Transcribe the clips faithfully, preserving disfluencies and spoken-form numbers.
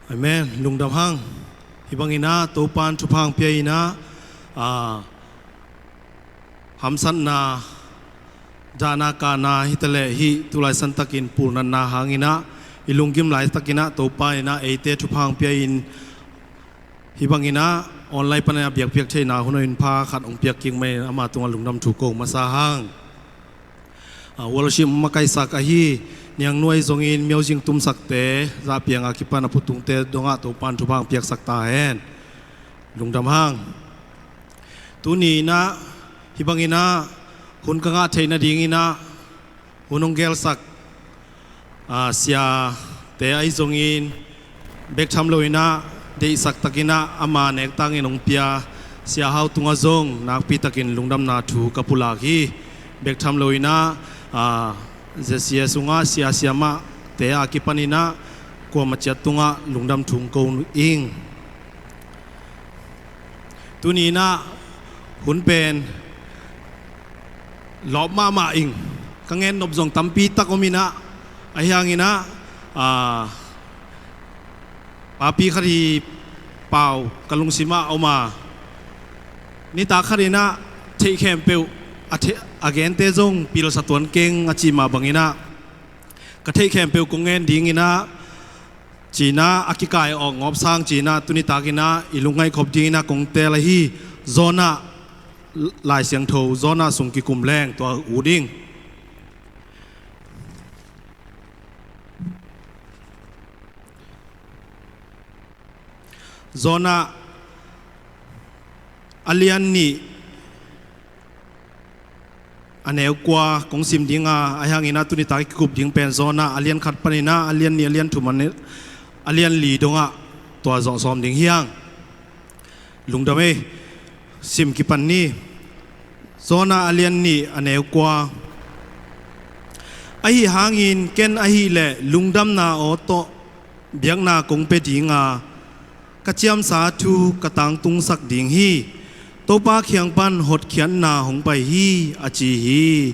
Amen. Lungdam hang. Hih bangin ah Topa'n thupha hong pia in ah, ah, hamsatna, dahna, kahna hi taleh hih tulaisan takin pulnatna hangin ah i lunggim laitakin ah Topa in ah eite thupha hong pia in, hih bangin ah online panin ah biakpiak theihna hun hoih hun pha khat hong piak kik manin ama tungah lungdam thu ko masa hang. Ah, worship makaisak ahi Niang Nuai zongin music tumsakte, zahpiang a kipan a putungte dongah Topa'n thupha hong piaksak ta hen. Lungdam hang. Tuni in ah hih bangin ah hun ka ngah theih nadingin ah hun hong gelsak, ah, siate ahi zongin bek tham loin ah deihsak takin ah ama nek tangin hong pia Sia Hau tungah zong nakpi takin lungdamna thu ka pulak hi. Bek tham loin ah, ah, Z C S sungah sia siamahte a kipanin ah kuamah ciat tungah lungdam thu hong ko ing. Tuni in ah hun pen lawp mahmah ing. Ka gen nop zong tampi tak om in ah, ahi hangin ah, ah, papi khat hi pau ka lungsim ah om a, nitak khat in ah theih khempeuh a, a gente zong pilsa tuan keng a ci mah bangin ah ka theih khempeuh kong gen dingin ah ci-in ah, a kikai awk ngawp sang ci-in ah, tuni takin ah i lungngaih khop dingin ah kong teel ahi Jonah, Lai Siangtho Jonah sung kikum leng tua ut ing. Jonah a lian nih a neu kua kong sim ding a, ahi hangin ah tuni tak i kikup ding pen Jonah a lian khat panin ah a lian nih, a lian thum, a lian li dongah tua zawh sawm ding hi hang. Lungdam ei. Sim kipan ni. Jonah a lian nih a neu kua. Ahi hangin ken ahih leh lungdamna aw tawh biakna kong pia ding a, ka ciamsa thu ka tangtungsak ding hi. Topa kiang pan hotkhiatna hong pai hi, a ci hi.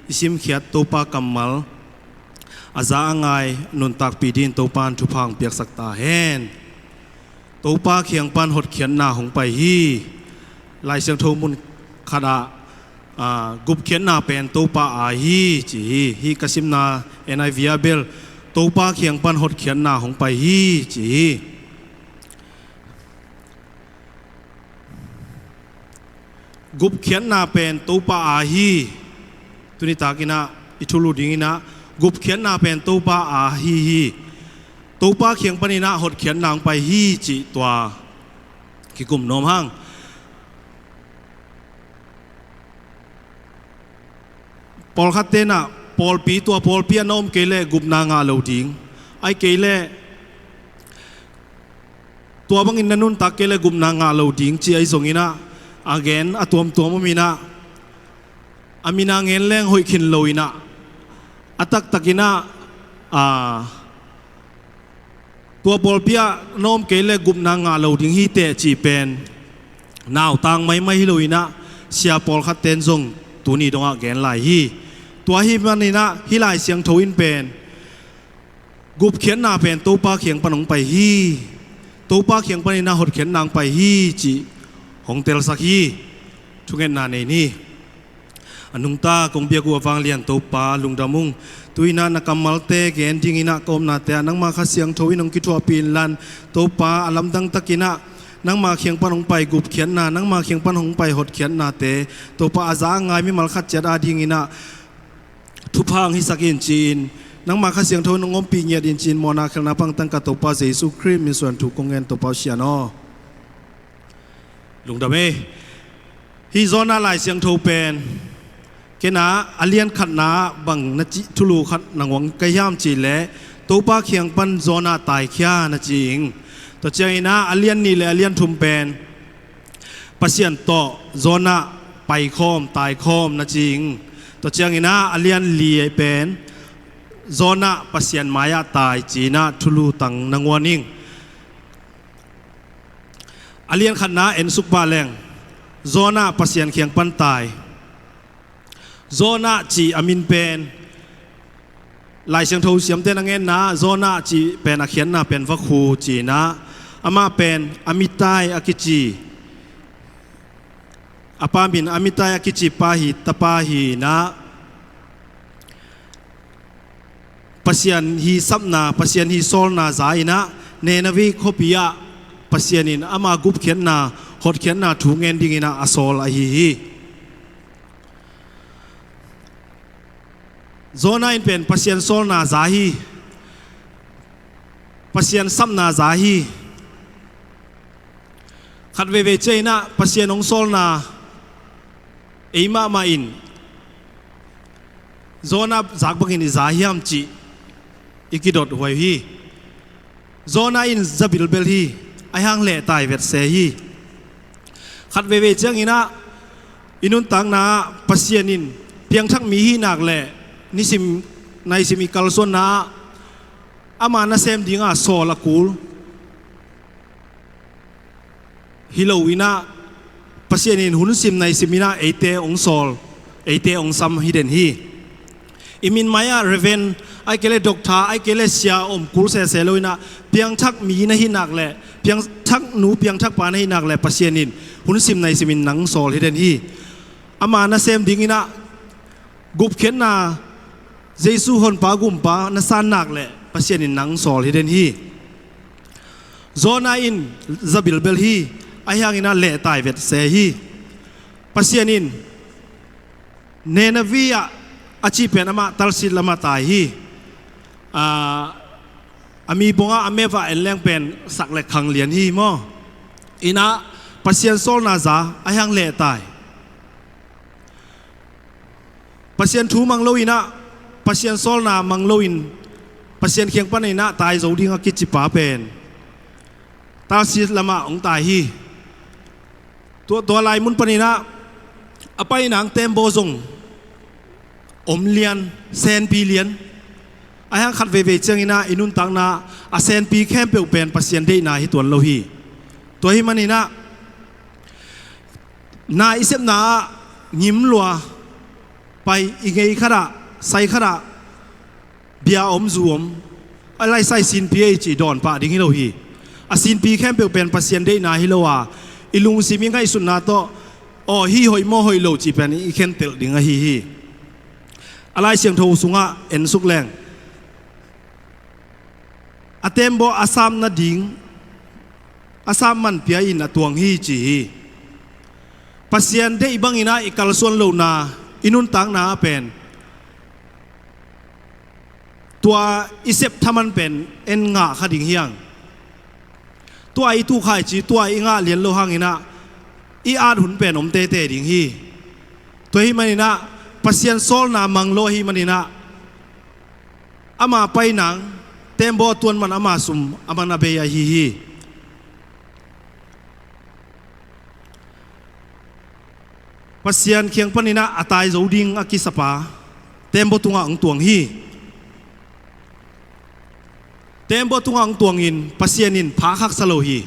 I simkhiat Topa kammal a za a ngai nuntakpih dingin Topa'n thupha hong piaksak ta hen. Topa kiang pan hotkhiatna hong pai hi. Lai Siangtho mun khat ah, ah, gupkhiatna pen Topa aa hi ci hi. Hih ka simna N I V ah bel Topa kiang pan hotkhiatna hong pai hi ci hi. Gupkhiatna pen Topa aa hi. Tuni takin ah i thulu dingin ah gupkhiatna pen Topa aa hi hi. Topa kiang panin ah hotkhiatna hong pai hi cih tua kikum nuam hang. Pawlkhat ten ah pawlpi, tua pawlpi ah na om kei leh gupna ngah lo ding, ahih kei leh tua bangin na nuntak kei leh gupna ngah lo ding ci ahi zongin ah, a gen a tuamtuam om in ah, a min a ngen leng hoih khin lo in ah, a taktakin ah, a, tua pawlpi ah na om kei leh gupna ngah lo ding hi teh cih pen nautang maimai hi lo in ah, sia pawlkhat ten zong tuni dongah gen lai hi. Tua ahih manin ah hih Lai Siangtho in pen gupkhiatna pen Topa kiang pan hong pai hi. Topa kiang panin ah hotkhiatna hong pai hi cih hong telsak hi. Thungetna nei ni. A nungta kong biak uh a vanglian Topa, lungdam ung. Tu-in ah na kammalte gen dingin ah ka omnate ah nangma Kha Siangtho in hong kithuahpih inla, Topa, a lamdang takin ah nangma kiang pan hong pai gupkhiatna, nangma kiang pan hong pai hotkhiatnate, Topa, a za a ngai mimal khat ciat adingin ah thupha hong hisak in ci-in, nangma Kha Siangtho in hong ompih ngiat in ci-in, mawhna khelhna pang tangka Topa Jesu Khrist min suang thu kong ngen, Topa aw, Sian aw. Lungdam ei. Hih Jonah Lai Siangtho pen ken ah a lian khatna ah bang na ci, thulu khat nangawn ka hiam cih leh, Topa kiang pan Jonah taikhia na ci ing. Tua ciangin ah a lian nih le a lian thum pen Pasian tawh Jonah paikhawm, taikhawm na ci ing. Tua ciangin ah a lian li pen Jonah Pasian mai-ah tai ci-in ah thulu tang nangawn ing. A lian khatna en suk pah leng, Jonah Pasian kiang pan tai. Jonah cih a min pen Lai Siangtho siamte na ngenna Jonah cih pen a khiatna pen vakhu ci-in ah, amah pen Amittai a kici, a pa min Amittai a kici pa hi, tapa hi-in ah, Pasian hi sapna, Pasian hi sawlna za in ah, Nineveh khuapi ah Pasian in ama gupkhiatna, hotkhiatna thu ngen dingin ah a sawl ahi hi. Jonah in pen Pasian sawlna za hi. Pasian sapna za hi. Khat veivei ciangin ah Pasian hong sawlna ei mahmah in Jonah zak bangin i za hiam cih i kidot huai hi. Jonah in za bilbel hi, ahi hang lehtai vet se hi. Khat veivei ciangin ah i nuntakna ah Pasian in piangthak mi hi nak leh nisim naisim i kalsuanna ah ama nasem dinga sawl a kul hi lo in ah, Pasian in hun sim naisim in ah eite hong sawl, eite hong sam hi den hi. I min mai-ah Reverend, ahih kei leh Doctor, ahih kei leh sia om kul sese lo in ah, piangthak mi na hih nak leh, piangthak nu, piangthak pa na hih nak leh, Pasian in hun sim naisim in nang sawl hi den hi. Ama nasem dingin ah gupkhiatna, Jesu honpa gumpa na san nak leh Pasian in nang sawl hi den hi. Jonah in za bilbel hi, ahi hangin ah lehtai vet se hi. Pasian in Nineveh ah a cih pen amah Tarshish lamah tai hi. A, a mi pongah a map ah en leng pen sak le khang lian hi maw. In ah Pasian sawlna za, ahi hang lehtai. Pasian thu mang lo in ah, Pasian sawlna mang lo in, Pasian kiang panin ah tai zo ding a kici pa pen Tarshish lamah hong tai hi. Tua, tua lai mun panin ah a pai nang tembaw zong om lian, senpi lian. Ahi hang khat veivei ciangin ah i nuntakna a senpi khempeuh pen Pasian deihna hi tuan lo hi. Tua ahih manin ah na i sepna ah ngim lua, pai i ngei khat ah, sai khat ah, bia om, zu om, a lai sai sinpi ei cih dawn pah ding hi lo hi. A sinpi khempeuh pen Pasian deihna hi lo a, i lungsim i ngaihsutna tawh, aw, hih hoih maw hoih lo cih pen i khentelh ding ahi hi. A Lai Siangtho sungah en suk leng, a tembaw a sam nading, a sam man pia in a tuang hi ci hi. Pasian deih bangin ah i kalsuan lohna, i nuntakna ah pen tua i sep thaman pen en ngah kha ding hi hang. Tua i tukhai ci, tua i ngah lian lo hangin ah i at hun pen om tete ding hi. Tua ahih manin ah Pasian sawlna mang lo ahih manin ah ama pai nang, tembaw tuan man ama sum a man a bei ahi hi. Pasian kiang panin ah a tai zo ding a kisa pa tembaw tungah hong tuang hi. Tembaw tungah hong tuangin Pasian in pha khaksa lo hi.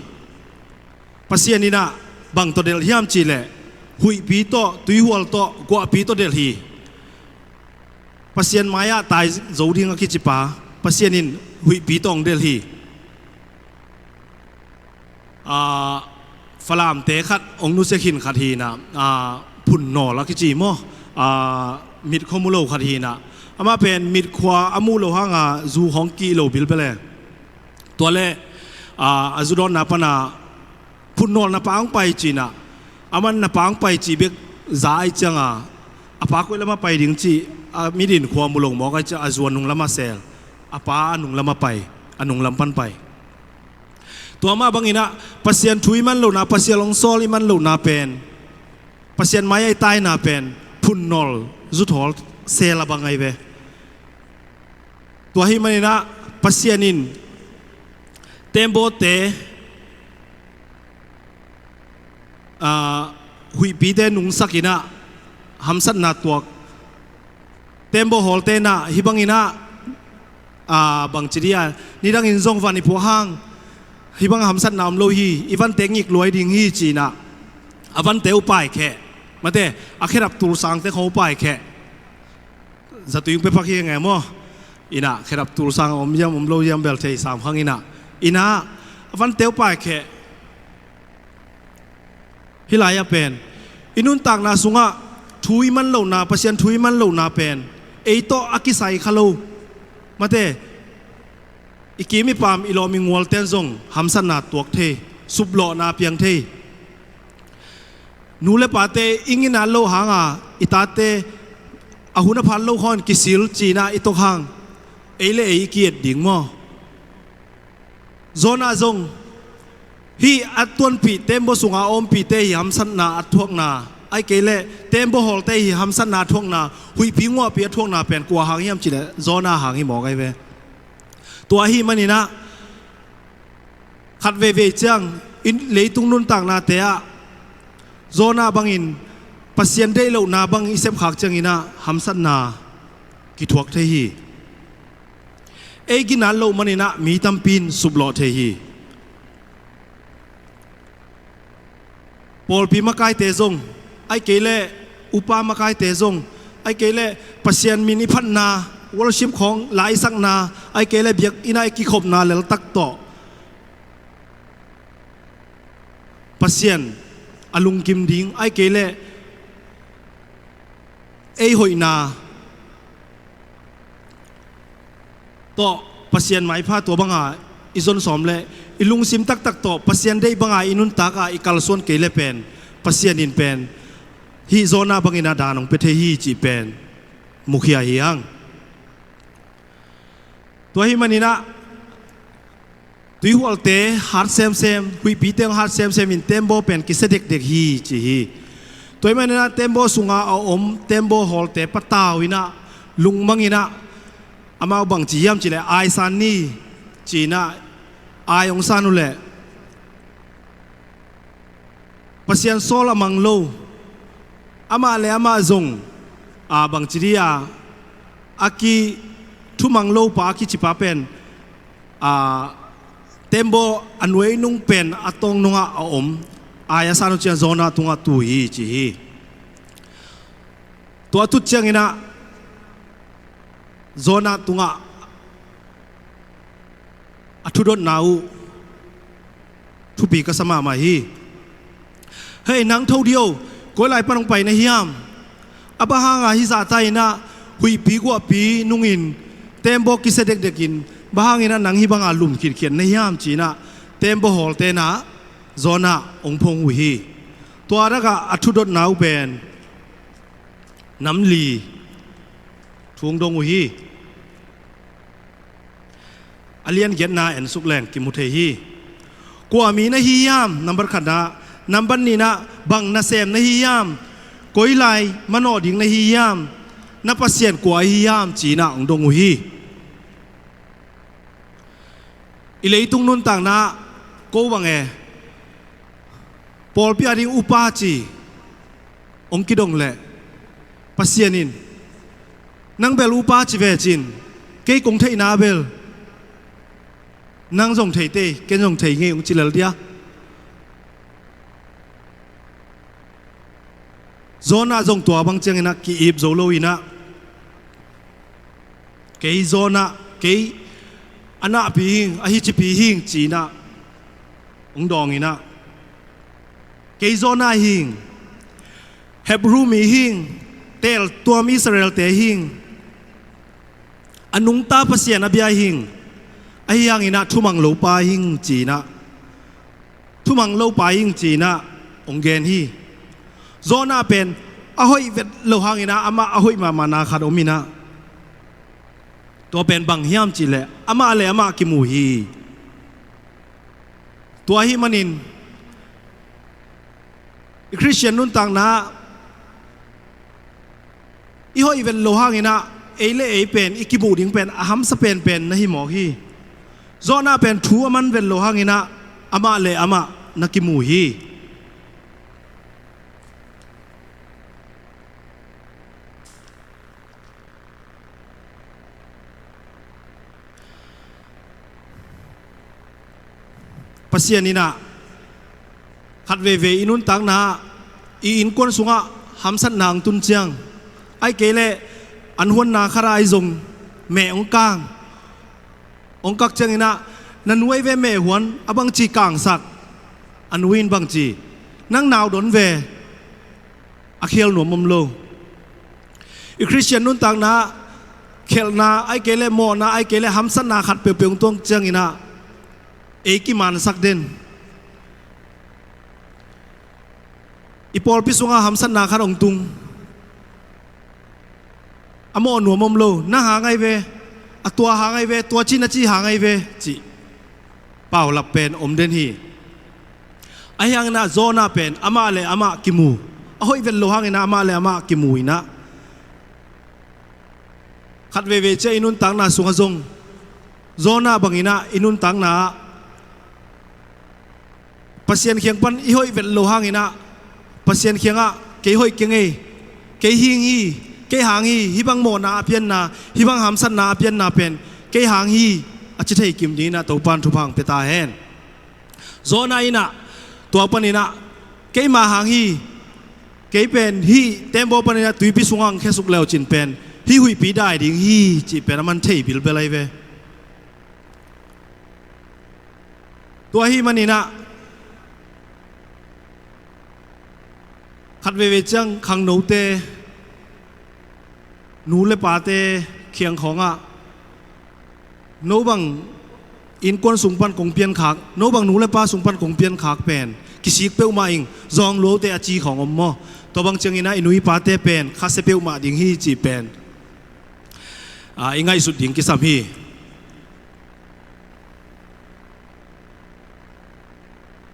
Pasian in ah bang tawh delh hiam cih leh, huihpi tawh, tuihual tawh, guahpi tawh delh hi. Pasian mai-ah tai zo ding a kici pa Pasian in huihpi tawh hong delh hi. Aa, Falamte khat hong nusia khin khat hi in ah, aa, Phunnawl a kici maw, aa, mit khua mu lo khat hi in ah, amah pen mit khua a muh loh hanga zu hong kih lo bilbel e. Tua leh, aa, a zu dawnna pana Phunnawl na pa hong pai ci in ah, aman na pa hong pai cih bek za ahih cianga, a pa koi lamah pai ding cih, a mit in khua mu lo mawk ahih ciang a zu a nung lamah sel, a pa a nung lamah pai, a nung lam pan pai. Tua mah bangin ah Pasian thu i man lohna, Pasian hong sawl i man lohna pen, Pasian mai-ah i taina pen Phunnawl zuthawl sel a bang ahi ve. Tua ahih manin ah Pasian in tembawte, aa, huihpite nungsak in ah hamsatna tuak. Tembaw hawlte in ah hih bangin ah, aa, bangci dih a, nidangin zong van i puah hang hih bang hamsatna om lo hi, i vante ngik luai ding hi ci in ah a vante uh paikheh. Mate, a khedap tulsangte khong uh paikheh. Zatui hong pia pak hi nge maw? Inah khedap tul sang a om hiam om lo hiam bel thei sam khang inah, inah a vanteu paikheh. Hih lai-ah pen i nuntakna sungah thu i man lohna, Pasian thu i man lohna pen ei tawh a kisai kha lo. Mate, i kim i pam, i lawm i ngualten zong hamsatna tuak thei, suplawhna piang thei. Nu le pate i nginat loh hanga i tate a hun a phat lo khawng kisil cinah i tok hang ei le ei i ki-et ding maw? Jonah zong hih a tuanpih tembaw sunga a ompihte hi hamsatna a thuakna, ahih kei leh tembaw hawlte hi hamsatna a thuakna, huihpi nguahpi a thuakna pen kua hang hiam cihleh Jonah hang hi mawk ahi ve. Tua ahih maninah khat veivei ciang i leitung nuntaknate ah Jonah bangin Pasian deih lohna bang i sepkhak cianginah hamsatna kithuak thei hi. Ei ginat loh maninah mi tampi in suplawh thei hi. Pawlpi makaite zong, ahih kei leh upa makaite zong, ahih kei leh Pasian min i phatna, worship khawng la i sakna, ahih kei leh biakinn ah i kikhopna leltak tawh Pasian a lungkim ding, ahih kei leh ei hoihna tawh Pasian maipha tua banga i zon sawm leh i lungsim taktak tawh Pasian deih banga i nuntak a i kalsuan kei leh pen Pasian in pen hih Jonah bangin a dan hong pia thei hi cih pen mukhia hi hang. Tua ahih maninah tuihualte hat semsem, huihpite hong hat semsem in tembaw pen kisia dekdek hi ci hi. Tua ahih maninah tembaw sunga a om tembaw hawlte patau inah lungmang inah amau bangci hiam cihleh ai san ni cinah ai hong san uhleh Pasian sawl a mang lo, amah le amah zong a bangci dih a a kithumang lopa a kicipa pen a tembaw a nuainung pen a tawngnungah a om ai a san uh ciang Jonah tungah tu hi ci hi. Tua a tut cianginah Jonah tungah a thudotna uh thupi ka sa mahmah hi. Hei nang tho dih o, koi lai pan hong pai na hiam? A bang hanga hih zahta inah huihpi guahpi nungin tembaw kisia dekdekin bang hanginah nang hih banga lum khitkhiat na hiam cinah tembaw hawlte nah Jonah hong phong uh hi. Tua dakah a thudotna uh pen nam li thu hong dong uh hi. A lian giatna en suk leng kimu thei hi. Kua mi na hi hiam? Nambat khatna. Nambat nihna, bang nasem na hi hiam? Koi lai manawh ding na hi hiam? Na Pasian kua ahi hiam? Cinah hong dong uh hi. I leitung nuntakna ko bang e pawlpi a ding upa ci hong kidong leh Pasian in nang bel upa ci ve cin kei kong theihna bel nang zong theite ken zong thei ngei hong ci lel dia. Jonah zong tua bang cianginah ki-ip zo lo inah kei Jonah, kei a nahpi hing, a hicipi hing cinah hong dawng inah kei Jonah hing, Hebru mi hing, teeltuam Israelte hing, a nungta Pasian a bia hing, ahi hanginah thumang lopa hing cinah thumang lopa hing cinah hong gen hi. Jonah pen a hoih vet lo hanginah amah a hoih mahmahna khat om inah tua pen bang hiam cihleh amah le amah kimu hi. Tua ahih manin i Khristian nuntakna i hoih vet lo hanginah ei le ei pen i kimuh ding pen a hamsa penpen na hi mawk hi. Jonah pen thu a man vet lo hanginah amah le amah na kimu hi. Pasian inah khat veivei i nuntakna ah i innkuan sungah hamsatna hong tun ciang, ahih kei leh an huanna khatah ahi zong meh hong kang. Hong kak ciangin ah, na nu ahi ve meh huan, a bangci kangsak. A nu in bangci, nang nau don ve. A khial nuam om lo. I Khristian nuntakna ah khelhna ahih kei leh mawhna ahih kei leh hamsatna khat peuhpeuh hong tuak ciangin ah ei kimansak den. I pawlpi sungah hamsatna khat hong tung. A mawh nuam om lo, na hang ahi ve, a tua hang ahi ve, tua ci na ci hang ahi ve, cih paulap pen om den hi. Ahi hangin ah Jonah pen amah le amah kimu, a hoih vet lo hangin ah amah le amah kimu in ah, khat veivei ciang i nuntakna sungah zong Jonah bangin ah i nuntakna ah Pasian kiang pan i hoih vet lo hangin ah, Pasian kiangah kei hoih keng ei, kei hing hi, kei hang hi, hih bang mawhna a pianna, hih bang hamsatna a pianna pen kei hang hi, a ci thei kim dingin ah Topan thupha hong pia ta hen. Jonah in ah tua panin ah, keima hang hi, kei pen hih tembaw panin ah tuipi sungah hong khia suk le uh cin pen hih huihpi dai ding hi, cih pen a man thei bilbel ahi ve. Tua ahih manin ah khat veivei ciang khangnote, nu le pate kiang khawngah, no bang innkuan sung pan kong piankhak, no bang nu le pa sung pan kong piankhak pen kisik peuhmah ing, zawng luote a ci khawng om maw? Tua bang ciangin ah i nu i pate pen khasia peuhmah ding hi, cih pen, a, i ngaihsut ding kisam hi.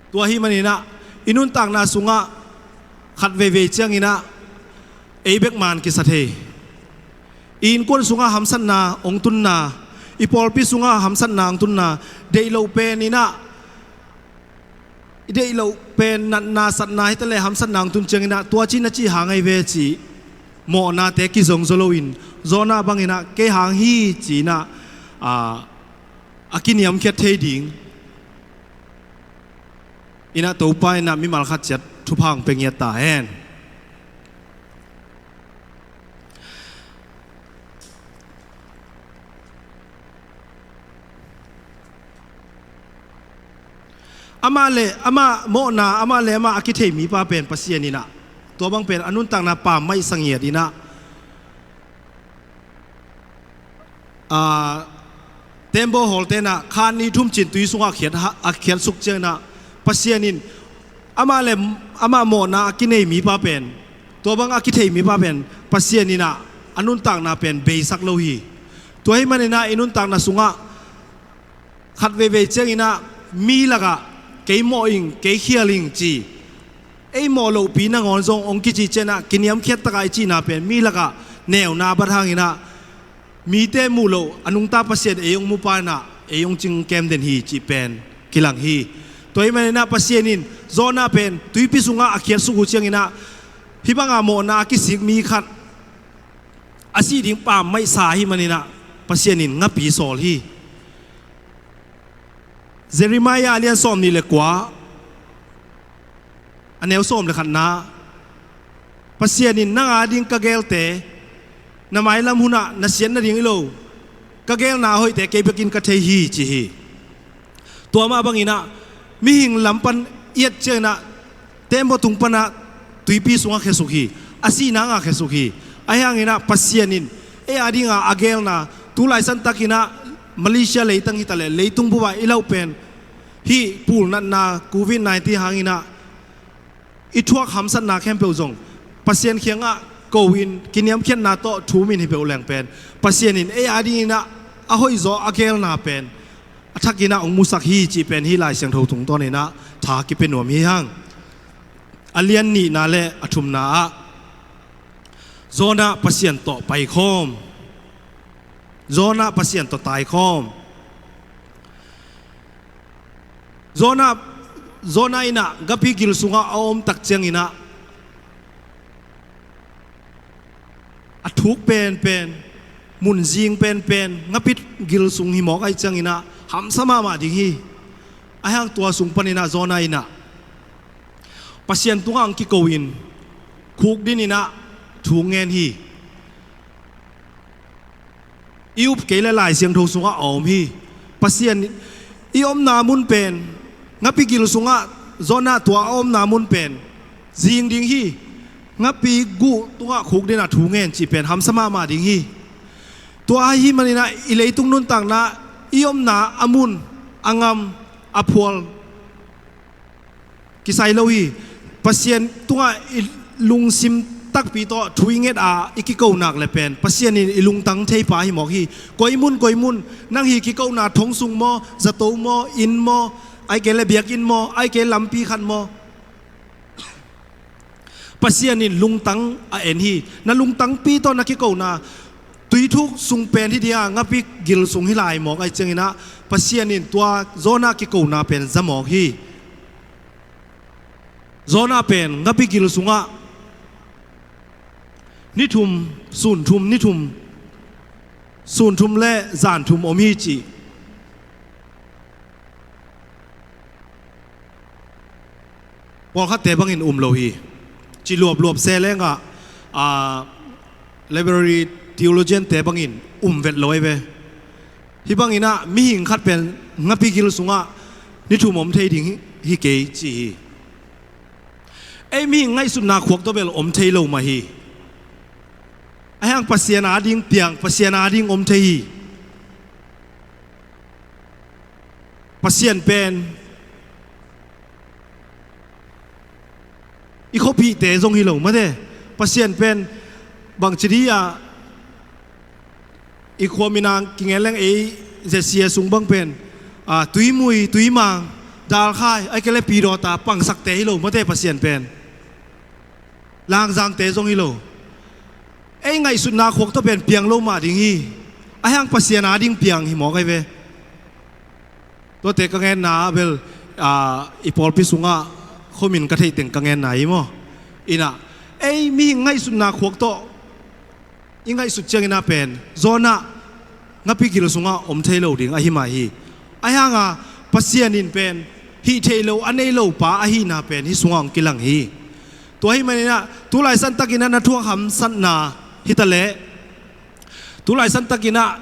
Tua ahih manin ah i nuntakna sungah khat veivei ciangin ah ei bek man kisa thei. I innkuan sungah hamsatna hong tunna, i pawlpi sungah hamsatna hong tunna, deih loh pen in ah, i deih loh pen natna satna hi ta leh hamsatna hong tun ciangin ah tua ci na ci hang ahi ve, cih mawhnate kizong zaw loin Jonah bangin ah kei hang hi, ci-in ah, a, a kiniamkhiat thei ding in ah Topa in ah mimal khat ciat thupha hong pia ngiat ta hen. Amah le amah mawhna, amah le amah a kithei mipa pen Pasian in ah tua bang pen a nuntakna pammaih sa ngiat in ah, a, tembaw hawlte in ah kha nih thum cin tui sungah a khiat ha-, a khiat suk ciangin ah Pasian in amah le amah mawhna a kinei mipa pen, tua bang a kithei mipa pen Pasian in ah a nuntakna pen beisak lo hi. Tua ahih manin ah i nuntakna sungah khat veivei ciangin ah mi lakah kei mawh ing, kei khial ing ci, ei mawh lohpi nangawn zong hong kici ciangin ah kiniamkhiat takah i cihna pen mi lakah neuna bat hangin ah mite muh loh a nungta Pasian ei hong mupa in ah ei hong cing kem den hi, cih pen kilang hi. Tua ahih manin ah Pasian in Jonah pen tuipi sungah a khiat suk uh ciangin ah hih banga mawhna a kisik mi khat a sih ding pammaih sa ahih manin ah Pasian in ngapi sawl hi. Jeremiah a lian sawmnih le kua, a neu sawm le khatna, Pasian in, nang ading ka geelte, na mailam hunah na siat nading hi lo, ka geelna a hoihte kei bekin ka thei hi, ci hi. Tua mah bangin ah mihing lam pan i et ciangin ah tembaw tung panah tuipi sungah khesuk hi, a sih nangah khesuk hi. Ahi hangin ah Pasian in ei adinga a geelna, tu laisan takin ah Malaysia leitang hi ta leh leitung bup ah i lauh pen hih pulnatna covid nineteen hangin ah i thuak hamsatna khempeuh zong Pasian kiangah ko-in kiniamkhiatna tawh thumin hi peuh leng pen Pasian in ei adingin ah a hoihzaw a geelna pen a thakin ah hong musak hi, cih pen hih Lai Siangtho tungtawnin ah tha kipia nuam hi hang. A lian nihna le a thumna ah Jonah Pasian tawh paikhawm. Jonah Pasian tawh taikhawm. Jonah, Jonah in ah gapi gil sungah a om tak ciangin ah a thuk penpen, mun zing penpen gapi gil sung hi mawk ahih ciangin ah hamsa mahmah ding hi. Ahi hang tua sung panin ah Jonah in ah Pasian tungah hong kiko-in khukdin in ah thu ngen hi. I up kei le Lai Siangtho sungah a om hi. Pasian i omna mun pen, ngapi gil sungah Jonah tua a omna mun pen zing ding hi. Ngapi guh tungah khukdin a thu ngen cih pen hamsa mahmah ding hi. Tua ahi maninah i leitung nuntakna i omna a mun, a ngam, a phual kisai lo hi. Pasian tungah i lungsim takpi tawh thu i nget a i kiko nak le pen Pasian in i lungtang theipa hi mawk hi. Koi mun koi mun nang hi kikona thong sung maw, zato maw, inn maw, ai kei le biakinn maw, ai kei lampi khat maw, Pasian in lungtang a en hi. Na lungtangpi tawh na kikona tuithuk sung pen hi dia, ngapi gil sung hi lai mawk ai cianginah Pasian in tua Jonah kikona pen za mawk hi. Jonah pen ngapi gil sungah ni thum, sun thum, ni thum, sun thum le zan thum om hi ci. Pawlkhatte bangin um lo hi. Ci luapluap se lengah, a, library theologian te bangin um vet lo ahi ve. Hih banginah mihing khat pen ngapi gil sungah ni thum om thei ding hi, hi kei ci hi. Ei mihing ngaihsutna khuak tawh bel om thei lo mah hi. Ahi hang Pasian ading piang, Pasian ading om thei hi. Pasian pen i khuapihte zong hi lo mate. Pasian pen bangci di a, i khua minang kingen leng ei Z C A sung bang pen, a, Tuimui, Tuimang, Dalkhai, ai kei le Pidawta pangsakte hi lo mate Pasian pen. Langzangte zong hi lo. Ei ngaihsutna khuak tawh pen piang lo mah ding hi. Ahi hang Pasian ading piang hi mawk ai ve. Tuate ka ngenna ah bel, a, i pawlpi sungah khuamin ka theih teng ka ngenna hi maw? Inah ei mihing ngaihsutna khuak tawh i ngaihsut cianginah pen Jonah ngapi gil sungah om thei lo ding ahi mah hi. Ahi hanga Pasian in pen hih thei lo a nei lo pa ahihna pen hih sungah hong kilang hi. Tua ahi maninah tulaisan takinah na thuak hamsatna hitaleh, tulaisan takinah,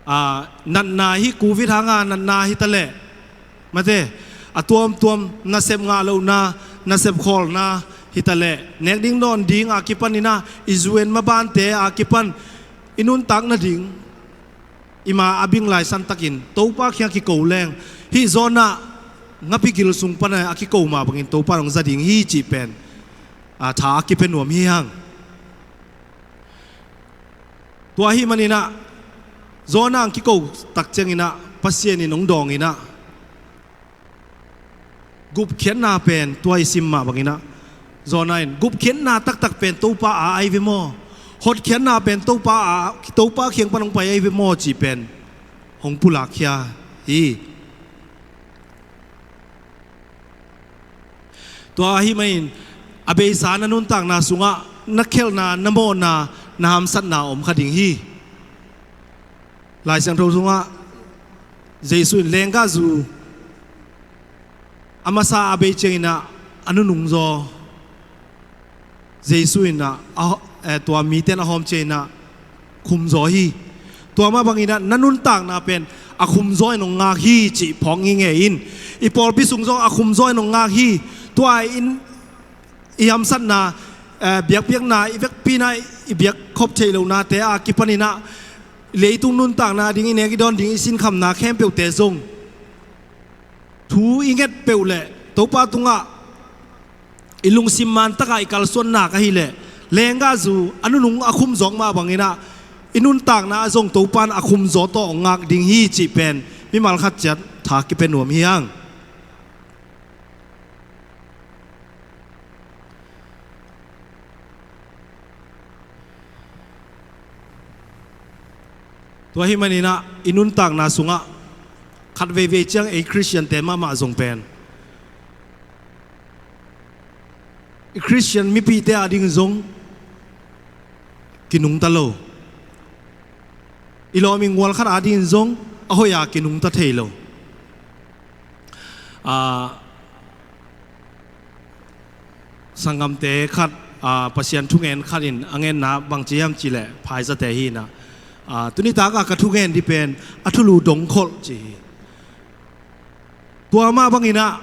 a, natna hi, covid hanga natna hitaleh, mate, a tuamtuam nasep ngah lohna, nasep khawlna hitaleh, nek ding dawn ding a kipaninah i U N mabante a kipan i nuntak nading i ma a bing laisan takin Topa kiang kiko leng, hih Jonah ngapi gil sung pana a kiko mah bangin Topa hong za ding hi cih pen, a, tha a kipia nuam hi hang. Tua ahi maninah Jonah ang kiko tak cianginah Pasian in hong dawnginah gupkhiatna pen tua i sim mah banginah Jonah in gupkhiatna taktak pen Topa a ai ve maw? Hotkhiatna pen Topa a, Topa kiang pan hong pai ai ve maw cih pen hong pulakkhia hi. Tua ahi manin a beisa na nuntakna sungah na khelhna, na mawhna, na hamsatna om kha ding hi. Lai Siangtho sungah Jesu in lenggahzu a masa a bei cianginah a nunung zaw Jesu in ah, a, eh, tua mite in a hawm cianginah khumzaw hi. Tua mah banginah na nuntakna pen a khumzaw in hong ngak hi cih phawk ngingei in, i pawlpi sung zong a khumzaw in hong ngak hi. Tua in i hamsatna, eh, biakpiakna, i vekpi-in ah i biak khop theih lohnate a kipaninah leitung nuntakna ding, i nek i dawn ding, i sinkhamna khempeuhte zong thu i nget peuh le Topa tungah i lungsim mantakah i kalsuan nak ahileh lenggahzu a nunung a khumzaw mah banginah i nuntakna ah zong Topa in a khumzaw tawh ngak ding hi cih pen mimal khat ciat tha kipia nuam hi hang. Tua ahi maninah i nuntakna sungah khat veivei ciang ei Khristiante mahmah zong pen, i Khristian mipihte ading zong kinungta lo. I lawm i ngual khat ading zong a hoih a kinungta thei lo. Ah, sanggamte khat, ah, Pasian thungen khat in a ngenna bangci hiam cihleh phaizate hi inah, Aa, tuni taka ka thungen ding pen a thulu dongkholh ci hi. Tua mah banginah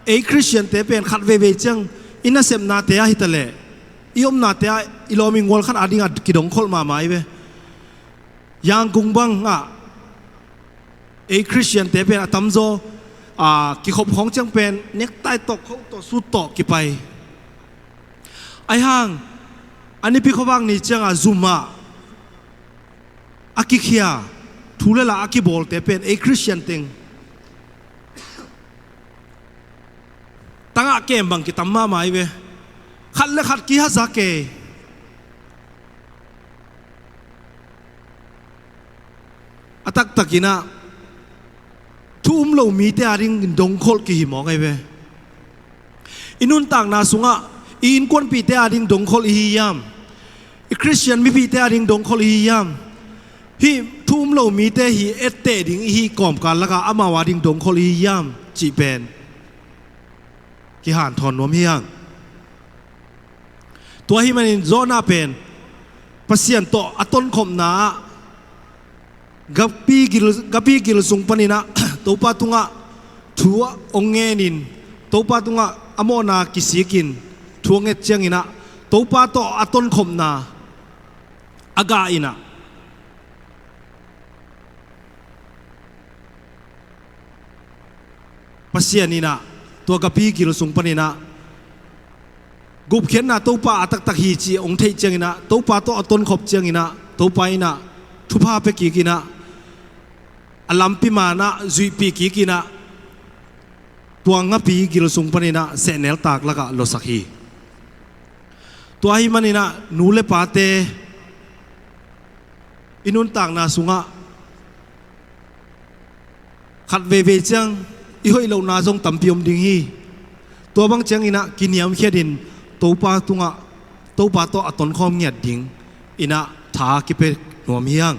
ei Khristiante pen khat veivei ciang i nasepnate ah hitaleh i omnate ah i lawm i ngual khat adingah kidongkholh mahmah hi ve. Yangon bangah ei Khristiante pen a tamzaw, aa, kikhop khawng ciang pen necktie tawh, coat tawh, suit tawh kipai. Ahi hang a nipi khuavak ni ciangah zum ah a kikhia, thu le la a kibawlte pen ei Khristian teng tangah kem bang kitam mahmah hi ve. Khat le khat kihaza kei. A taktakinah thu um lo mite ading dongkholh kihi mawk ahi ve. I nuntakna sungah i innkuanpihte ading dongkholh i hi hiam? I Khristian mipihte ading dongkholh i hi hiam? Hih thu um lo mite hi etteh ding i hih kawmkal lakah amau ading dongkholh i hi hiam cih pen kihanthawn nuam hi hang. Tua ahih manin Jonah pen Pasian tawh a tonkhopna ah gapi gil, gapi gil sung paninah Topa tungah thu a hong ngenin, Topa tungah a mawhna kisikin thu a nget cianginah Topa tawh a tonkhopna a gah inah Pasian inah tua gapi gil sung paninah gupkhiatna Topa a taktak hi cih hong theih cianginah Topa tawh a tonkhop cianginah Topa inah thupha pia kikinah a lampi manah zuihpih kikinah tua gapi gil sung paninah sehnel tak lakah luasak hi. Tua ahih maninah nu le pate i nuntakna sungah khat veivei ciang i hoih lohna zong tampi om ding hi. Tua bang cianginah kiniamkhiatin Topa tungah, Topa tawh a tonkhawm ngiat ding inah tha kipia nuam hi hang.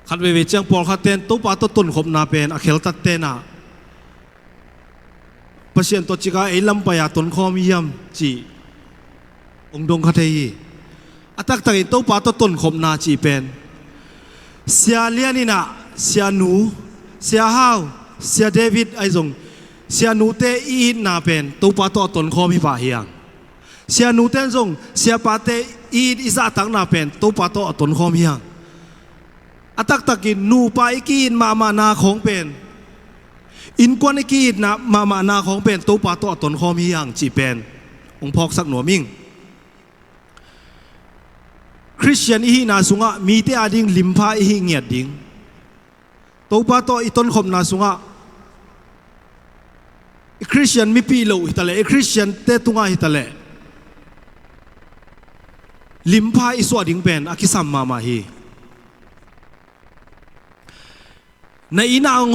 Khat veivei ciang pawlkhat ten Topa tawh tonkhopna pen a kheltat tenah Pasian tawh cika ei lampai a tonkhawm hiam cih hong dong kha thei hi. A taktakin Topa tawh tonkhopna cih pen Sia Lian inah Sia Nu, Sia Hau, Sia David ahi zong Sia Nute i itna pen Topa tawh a tonkhawm hi pah hi hang. Sia Nute in zong Sia Pate i it i zahtakna pen Topa tawh a tonkhawm hi hang. A taktakin nupa i ki-it mahmahna khawng pen, innkuan i ki-it mahmahna khawng pen Topa tawh a tonkhawm hi hang cih pen hong phawksak nuam ing. Khristian i hihna sungah mite ading limpha i hih ngiat ding. Topa tawh i tonkhopna sungah i Khristian mipih loh hitaleh, i Khristiante tungah hitaleh limpha i suah ding pen a kisam mahmah hi. Na innah hong